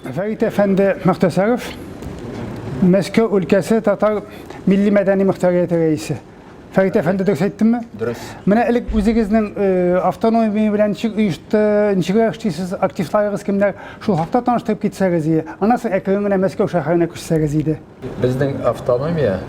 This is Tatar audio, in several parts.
Фәрит әфәнде Мөхтәсәров, Мәскәү өлкәсе татар милли мәдәни мөхтәрияте рәисе. Фәрит әфәнде дөрес әйттемме? Дөрес. Менә элек үзегезнең э, автономия белән ничек оешты, ничегрәк эшлисез, активларыгыз кемнәр, шул хакта таныштырып китсәгез иде. Аннан соң әкрен генә Мәскәү шәһәренә күчсәгез иде. Безнең автономия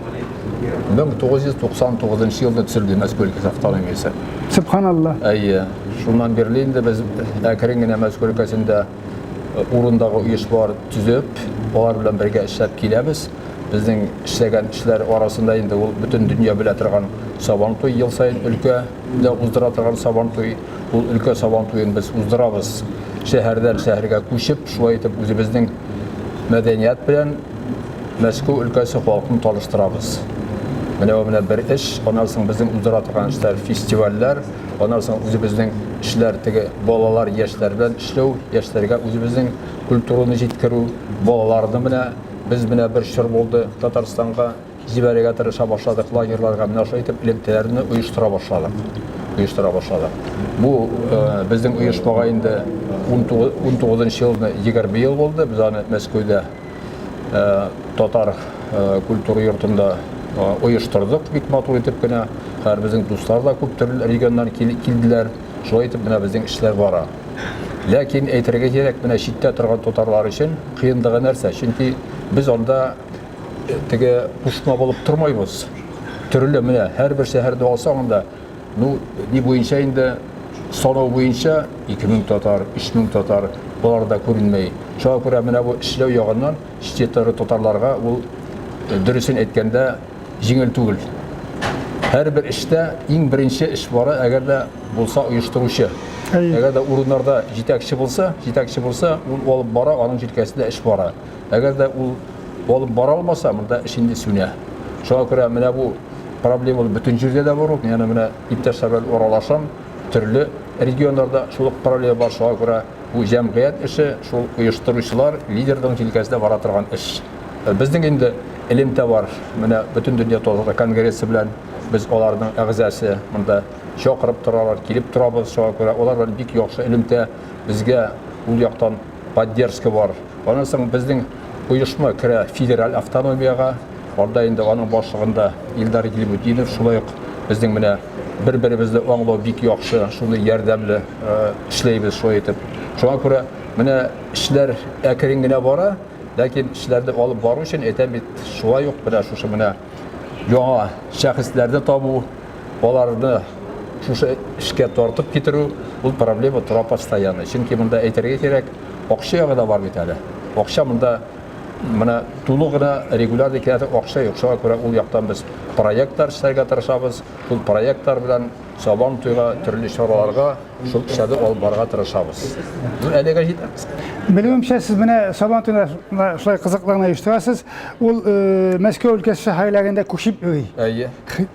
1999 елда төзелде, Мәскәү өлкәсе автономиясе. Сөбханалла. Әйе. Шуннан бирле инде без әкрен генә Мәскәү өлкәсендә э, урындагы оешмалар төзеп, алар белән бергә эшләп киләбез. Безнең эшләгән эшләр арасында инде ул бөтен дөнья белә торган Сабантуй ел саен өлкәдә уздыра торган Сабантуй. Ул өлкә Сабантуен без уздырабыз. Шәһәрдән шәһәргә күчеп, шулай итеп үзебезнең мәдәният белән Мәскәү өлкәсе халкын таныштырабыз. Менә бу менә бер эш, аннан соң безнең уздыра торган эшләр фестивальләр, аннан соң үзебезнең эшләр теге балалар, яшьләр белән эшләү, яшьләргә үзебезнең культураны җиткерү, балаларны менә без менә бер чор булды Татарстанга җибәрергә тырыша башладык лагерьларга, менә шулай итеп элемтәләрне оештыра башладык. Оештыра башладык. Бу э, безнең оешмага инде 19 елны 20 ел булды. Без аны Мәскәүдә э, татар э, культура йортында оештырдык бик матур итеп кенә. Хәзер безнең дуслар да күп төрле регионнан килделәр. Шулай итеп менә безнең эшләр бара. Ләкин әйтергә кирәк, менә читтә торган татарлар өчен кыенлыгы нәрсә? Чөнки без анда теге кушма булып тормыйбыз. Төрле менә һәрбер шәһәрдә алсаң анда, ну, ни буенча инде санау буенча 2000 татар, 3000 татар болар да күренмәй. Шуңа күрә менә бу эшләү ягыннан читтәге татарларга ул э, дөресен әйткәндә җиңел түгел. Һәрбер эштә иң беренче эш бара, әгәр дә булса оештыручы. Әгәр дә урыннарда җитәкче булса, җитәкче булса, ул алып бара, аның җилкәсендә эш бара. Әгәр дә ул алып бара алмаса, монда эш инде сүнә. Шуңа күрә менә бу проблема бөтен җирдә дә бар ул. Мин аны менә иптәшләр белән аралашам, төрле регионнарда шул ук проблема бар. Шуңа күрә бу җәмгыять эше, шул оештыручылар, лидерның җилкәсендә бара торган эш. Безнең инде элемтә бар. Менә Бөтендөнья татар конгрессы белән без аларның әгъзасы монда чакырып торалар, килеп торабыз. Шуңа күрә алар белән бик яхшы элемтә, безгә ул яктан поддержка бар. Аннан соң безнең оешма керә федераль автономиягә. Анда инде аның башлыгында Илдар Гилмутдинов, шулай ук безнең менә бер-беребезне аңлау бик яхшы, шундый ярдәмле э, эшләйбез шулай итеп. Шуңа күрә менә эшләр әкрен генә бара, ләкин эшләрне алып бару өчен әйтәм бит, шулай ук менә шушы менә яңа шәхесләрне табу, аларны шушы эшкә тартып китерү, ул проблема тора постоянно. Чөнки монда әйтергә кирәк, акча ягы да бар бит әле. Акча монда менә тулы гына регуляр дикән акча юк. Шуңа күрә ул яктан без проектлар эшләргә тырышабыз. Шул проектлар белән Сабан туйга, төрле чараларга шул эшләрне алып барырга тырышабыз. Ну, әлегә җитәбез. Белүемчә, сез менә Сабан туйны шулай кызыклы гына оештырасыз. Ул э, Мәскәү өлкәсе шәһәрләрендә күчеп йөри. Әйе.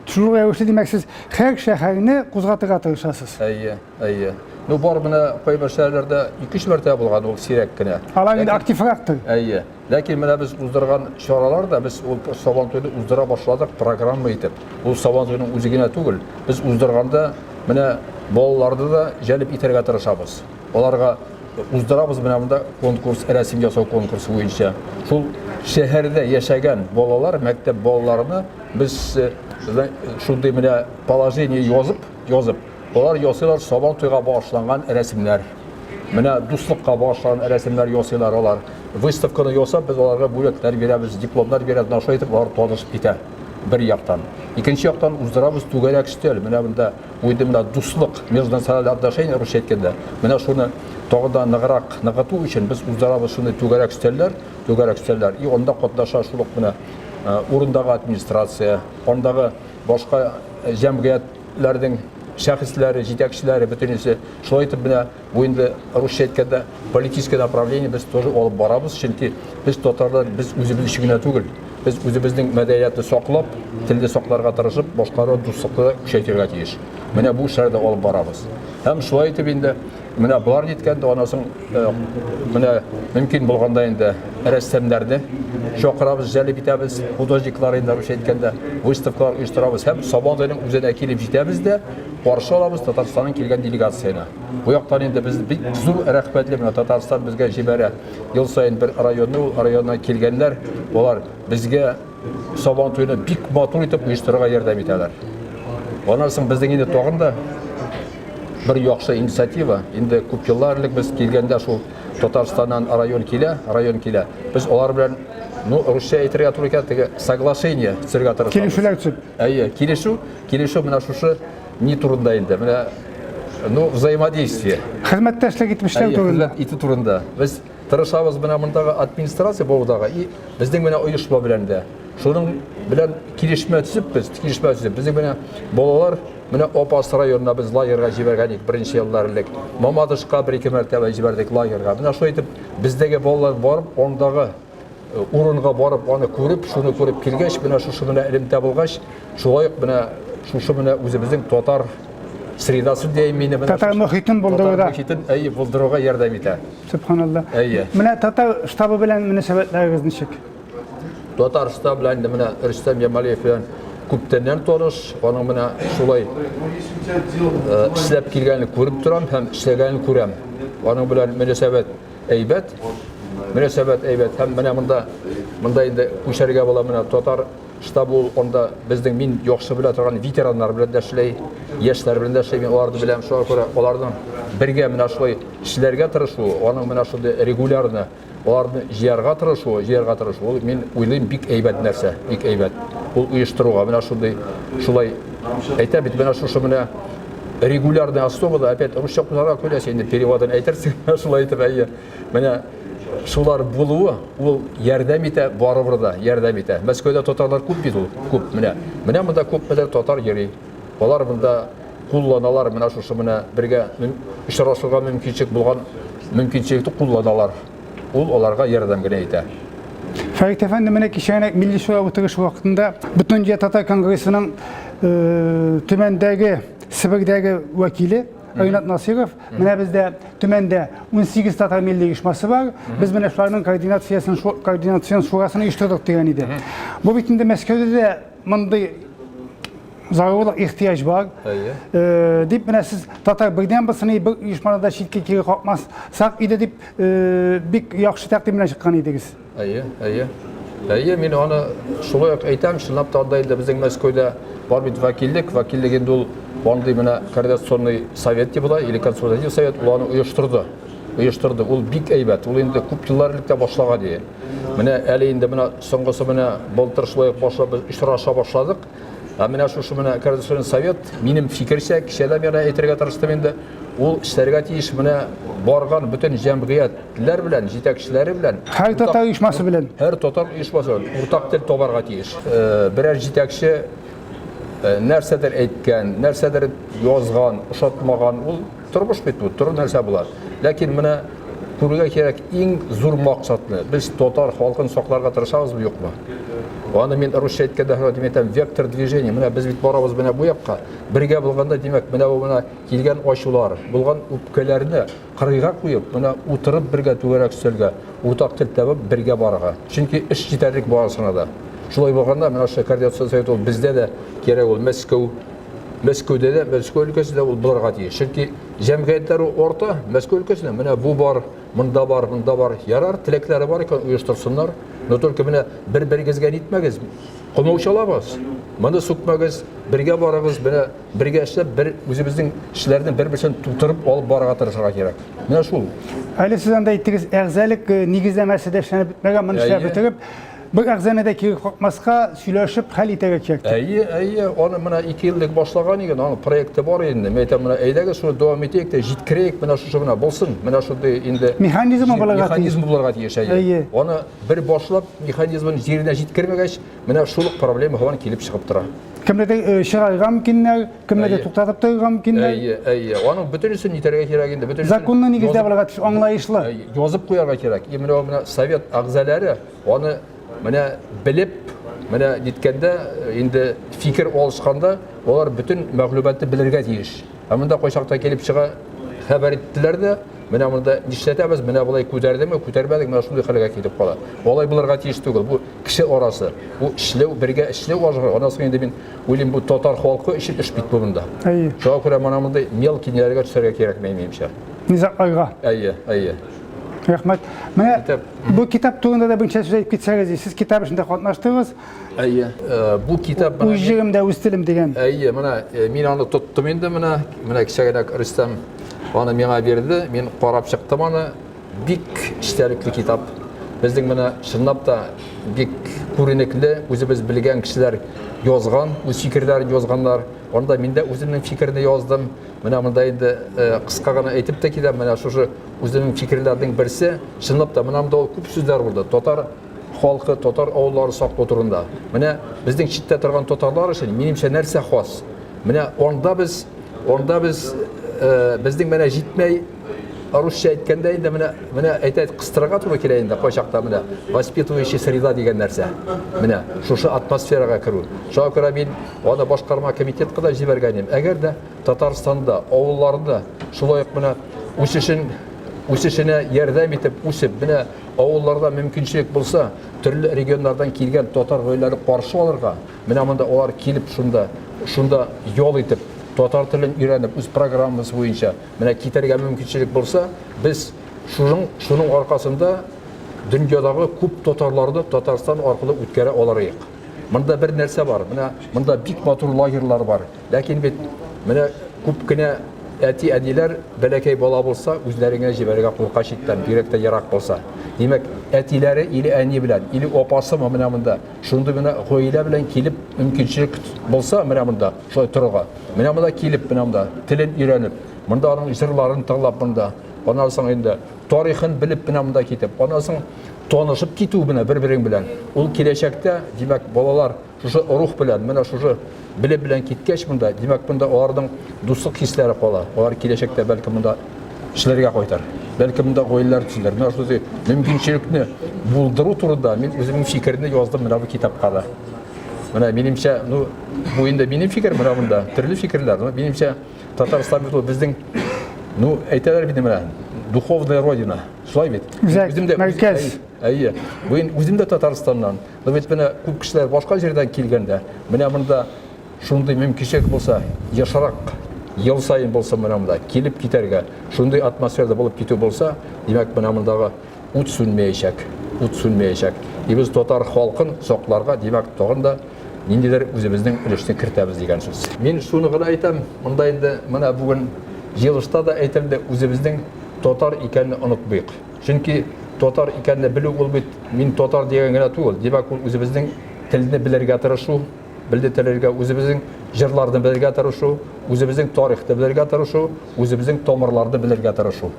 Шул рәвешле, димәк, сез һәр шәһәрне кузгатырга тырышасыз. Әйе, әйе. Ну, бар менә кайбер шәһәрләрдә ике-өч мәртәбә булган, ул сирәк кенә. Алар инде активрактыр. Әйе. Ләкин менә без уздырган чаралар да, без ул Сабан туйны уздыра башладык программа итеп. Ул Сабан туйның үзе генә түгел. Без уздырганда менә балаларны да җәлеп итәргә тырышабыз. Аларга уздырабыз менә монда конкурс, рәсем ясау конкурсы буенча. Шул шәһәрдә яшәгән балалар, мәктәп балаларына без э, шундый менә положение язып, язып, Алар ясыйлар Сабан туйга багышланган рәсемнәр. Менә дуслыкка багышланган рәсемнәр ясыйлар алар. Выставканы ясап, без аларга бүләкләр бирәбез, дипломнар бирәбез. Менә шулай итеп алар танышып китә. Бер яктан. Икенче яктан уздырабыз түгәрәк өстәл. Менә монда бу инде менә дуслык, межнациональные отношения русча әйткәндә. Менә шуны тагын да ныграк ныгыту өчен без уздырабыз шундый түгәрәк өстәлләр, түгәрәк өстәлләр. И анда катнаша шул ук менә э, урындагы администрация, андагы башка җәмгыять ләрнең шәхесләре, җитәкчеләре бөтенесе. Шулай итеп менә бу инде русча әйткәндә политическое направление без тоже алып барабыз, чөнки без татарлар без үзебез өчен генә түгел, без үзебезнең мәдәниятне саклап, телне сакларга тырышып, башкалар дуслыкны көчәйтергә тиеш. Менә бу эшләрне алып барабыз. Һәм шулай итеп инде менә болар җиткәндә, аннан соң менә мөмкин булганда инде рәссамнарны чакырабыз, җәлеп итәбез, художниклар инде русча әйткәндә, выставкалар оештырабыз һәм Сабантуйның үзенә килеп җитәбез дә, каршы алабыз Татарстаннан килгән делегацияне. Бу яктан инде без бик зур рәхмәтле, менә Татарстан безгә җибәрә ел саен бер районны, ул районнан килгәннәр, алар безгә Сабан туйны бик матур итеп оештырырга ярдәм итәләр. Аннан соң безнең инде тагын да бер яхшы инициатива. Инде күп еллар элек без килгәндә шул Татарстаннан район килә, район килә. Без алар белән, ну, русча әйтергә туры килә, теге соглашение төзергә тырышабыз. Килешүләр төзеп. Әйе, килешү, килешү менә шушы ни турында инде. Менә, ну, взаимодействие. Хезмәттәшлек итеп эшләү турында. Хезмәт итү турында. Без тырышабыз менә мондагы администрация Баудагы и безнең менә оешма белән дә. Шуның белән килешмә төзеп без, килешмә төзеп, безнең менә балалар менә Апас районына без лагерьга җибәргән идек беренче еллар элек. Мамадышка бер-ике мәртәбә җибәрдек лагерьга. Менә шулай итеп бездәге балалар барып, андагы урынга барып, аны күреп, шуны күреп килгәч, менә шушы менә элемтә булгач, шулай ук менә шушы менә үзебезнең татар средасы дияйм мине менә. Татар мохитен булдыруда. Татар мохитен, әйе, булдыруга ярдәм итә. Сөбханалла. Әйе. Менә татар штабы белән мөнәсәбәтләрегез ничек? Татар штабы белән инде менә Рөстәм Ямалиев белән күптәннән таныш. Аның менә шулай эшләп килгәнен күреп торам һәм эшләгәнен күрәм. Аның белән мөнәсәбәт әйбәт. Мөнәсәбәт әйбәт. Һәм менә монда монда инде күчәргә була менә татар штабы ул анда безнең мин яхшы белә торган ветераннар белән дә эшләй, яшьләр белән дә эшләй, мин аларны беләм. Шуңа күрә аларның бергә менә шулай эшләргә тырышу, аның менә шундый регулярно аларны җыярга тырышу, җыярга тырышу, ул мин уйлыйм бик әйбәт нәрсә, бик әйбәт. Ул оештыруга менә шундый шулай әйтә бит менә шушы менә регулярный основада, опять русча кузарга көләсең, инде переводын әйтерсең, шулай итеп, әйе. Менә шулар булуы, ул ярдәм итә, барыбер да ярдәм итә. Мәскәүдә татарлар күп бит ул, күп. Менә, менә монда күпмедер татар йөри. Алар монда кулланалар, менә шушы менә бергә очрашырга мөмкинчелек булган мөмкинчелекне кулланалар. Ул аларга ярдәм генә итә. Фәрит әфәнде, менә кичә генә Милли шура утырышы вакытында Бөтендөнья татар конгрессының Төмәндәге, Себердәге вәкиле Ринат Насиров, менә бездә Төмәндә 18 татар милли оешмасы бар, без менә шуларның координациясен, координацион шурасын оештырдык дигән иде. Бу бит инде Мәскәүдә дә мондый зарурлык ихтыяҗ бар. Әйе. Дип менә сез татар бердәм булсын, бер оешманы да читкә кире какмасак иде дип бик яхшы тәкъдим белән чыккан идегез. Әйе, әйе. Әйе, мин аны шулай ук әйтәм, чынлап та анда инде безнең Мәскәүдә бар бит вәкиллек, вәкиллек инде ул андый менә координационный совет дип була, или консультатив совет, ул аны оештырды. Оештырды. Ул бик әйбәт. Ул инде күп еллар элек тә башлаган иде. Менә әле инде менә соңгысы менә былтыр шулай ук башлап без очраша башладык. Ә менә шушы менә Координационный совет, минем фикерчә, кичә дә мин әйтергә тырыштым инде, ул эшләргә тиеш менә барган бөтен җәмгыятьләр белән, җитәкчеләре белән. Һәр татар оешмасы белән. Һәр татар оешмасы белән уртак тел табарга тиеш. Берәр җитәкче нәрсәдер әйткән, нәрсәдер язган, ошатмаган, ул Тормыш бит бу, төрле нәрсә була. Ләкин менә күрергә кирәк иң зур максатны. Без татар халкын сакларга тырышабызмы, юкмы? Аны мин русча әйткәндә һәр дип әйтәм, вектор движения. Менә без бит барабыз менә бу якка. Бергә булганда, димәк, менә бу менә килгән ачулар, булган үпкәләрне кырыйга куеп, менә утырып бергә түгәрәк өстәлгә, уртак тел табып бергә барырга. Чөнки эш җитәрлек барысына да. Шулай булганда, менә шул координацион совет ул бездә дә кирәк ул Мәскәү Мәскәүдә дә, Мәскәү өлкәсендә ул булырга тиеш. Чөнки җәмгыятьләр арта, Мәскәү өлкәсендә менә бу бар, монда бар, монда бар. Ярар, теләкләре бар икән, оештырсыннар. Но только менә бер-берегезгә нитмәгез, комаучаламагыз. Моны сүкмәгез, бергә барыгыз, менә бергә эшләп, бер үзебезнең эшләрне бер-берсен тутырып алып барырга тырышырга кирәк. Менә шул. Әле сез анда әйттегез, әгъзалык э, нигезләмәсе дә эшләнеп бетмәгән, моны эшләп бетереп, Бер әгъзаны да кире какмаска, сөйләшеп хәл итәргә кирәк. Әйе, әйе, аны менә 2 ел элек башлаган икән, аның проекты бар инде. Мин әйтәм, менә әйдәгез шуны дәвам итик тә, җиткерик, менә шушы менә булсын, менә шундый инде механизмы булырга тиеш. Механизмы булырга тиеш, әйе. Әйе. Аны бер башлап, механизмын җиренә җиткермәгәч, менә шул ук проблема һаман килеп чыгып тора. Кемнедер э, чыгарырга мөмкиннәр, кемнедер туктатып торырга мөмкиннәр. Әйе, әйе. Аның бөтенесен нитәргә кирәк инде, бөтенесен. Законны нигездә булырга тиеш, аңлаешлы. Язып куярга кирәк. И менә менә совет әгъзалары Аны менә белеп, менә ниткәндә, инде фикер алышканда, алар бөтен мәгълүматны белергә тиеш. Ә монда кайчакта килеп чыга, хәбәр иттеләр дә, менә монда нишләтәбез, менә болай күтәрдеме, күтәрмәдек, менә шундый хәлгә килеп кала. Алай булырга тиеш түгел. Бу кеше арасы. Бу эшләү, бергә эшләү ажгы. Аннан соң инде мин уйлыйм, бу татар халкы өчен эш бит бу монда. Әйе. Шуңа күрә менә мондый мелкий ниләргә төшәргә кирәкми, минемчә. Низагларга. Әйе, әйе. Рәхмәт. Менә бу китап турында да берничә сүз әйтеп китсәгез, сез китап эшендә катнаштыгыз. Әйе. Э, бу китап менә Үз җиремдә үз телем дигән. Әйе, менә э, мин аны тоттым инде менә. Менә кичә генә Рөстәм аны миңа бирде. Мин карап чыктым аны. Бик эчтәлекле китап. Безнең менә чынлап та бик күренекле, үзебез белгән кешеләр язган, үз фикерләрен язганнар. Анда мин дә үземнең фикерне яздым. Менә монда инде э, кыска гына әйтеп тә китәм, менә шушы үземнең фикерләрнең берсе, чынлап та менә монда ул күп сүзләр булды. Татар халкы, татар авыллары саклау турында. Менә безнең читтә торган татарлар өчен, минемчә, нәрсә хас? Менә анда без, анда без э, безнең менә җитмәй русча әйткәндә инде менә менә әйтә кыстырырга туры килә инде кайчакта менә воспитывающая среда дигән нәрсә. Менә шушы атмосферага керү. Шуңа күрә мин аны башкарма комитетка да җибәргән идем. Әгәр дә Татарстанда, авылларда шулай ук менә үсешен үсешенә ярдәм итеп үсеп, менә авылларда мөмкинчелек булса, төрле регионнардан килгән татар гаиләләре каршы алырга, менә монда алар килеп шунда, шунда ял итеп, татар телен өйрәнеп, үз программасы буенча менә китәргә мөмкинчелек булса, без шуның шуның аркасында дөньядагы күп татарларны Татарстан аркылы үткәрә алыр идек. Монда бер нәрсә бар. Менә монда бик матур лагерьлар бар. Ләкин бит менә күп кенә әти-әниләр бәләкәй бала булса, үзләре генә җибәрергә курка читтән, бигрәк тә ерак булса. Димәк, әтиләре или әни белән, или апасымы менә монда, шундый менә гаилә белән килеп мөмкинчелек булса, менә монда шулай торырга. Менә монда килеп, менә монда телен өйрәнеп, монда аның җырларын тыңлап монда, аннан соң инде тарихын белеп менә монда китеп, аннан соң танышып китү менә бер-берең белән. Ул киләчәктә, димәк, балалар шушы рух белән, менә шушы белем белән киткәч монда, димәк, монда аларның дуслык хисләре кала. Алар киләчәктә бәлки монда эшләргә кайтар. Бәлки монда гаиләләр төзелер. Менә шушы мөмкинчелекне булдыру турында мин үземнең фикерне яздым менә бу китапка да. Менә минемчә, ну, бу инде минем фикер, менә монда төрле фикерләр. Ну, минемчә, Татарстан бит ул безнең, ну, әйтәләр бит менә, духовная родина. Шулай бит. Үзәк, мәркәз. Әйе. Бу инде үзем дә Татарстаннан. Но бит менә күп кешеләр башка җирдән килгәндә, менә монда шундый мөмкинчелек булса, ешрак ел саен булса менә монда килеп китәргә, шундый атмосферада булып китү булса, димәк, менә мондагы ут сүнмәячәк, ут сүнмәячәк. И без татар халкын сакларга, димәк, тагын да ниндидер үзебезнең өлешне кертәбез дигән сүз. Мин шуны гына әйтәм, монда инде менә бүген җыелышта да әйтелде, үзебезнең татар икәнне онытмыйк. Чөнки татар икәнне белү ул бит мин татар дигән генә түгел. Димәк, ул үзебезнең телне белергә тырышу, белде телергә, үзебезнең җырларны белергә тырышу, үзебезнең тарихны белергә тырышу, үзебезнең тамырларны белергә тырышу.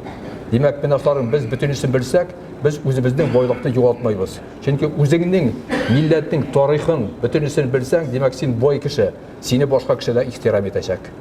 Димәк, менә шуларның без бөтенесен белсәк, без үзебезнең байлыкны югалтмайбыз. Чөнки үзеңнең милләтнең тарихын бөтенесен белсәң, димәк, син бай кеше, сине башка кеше дә ихтирам итәчәк.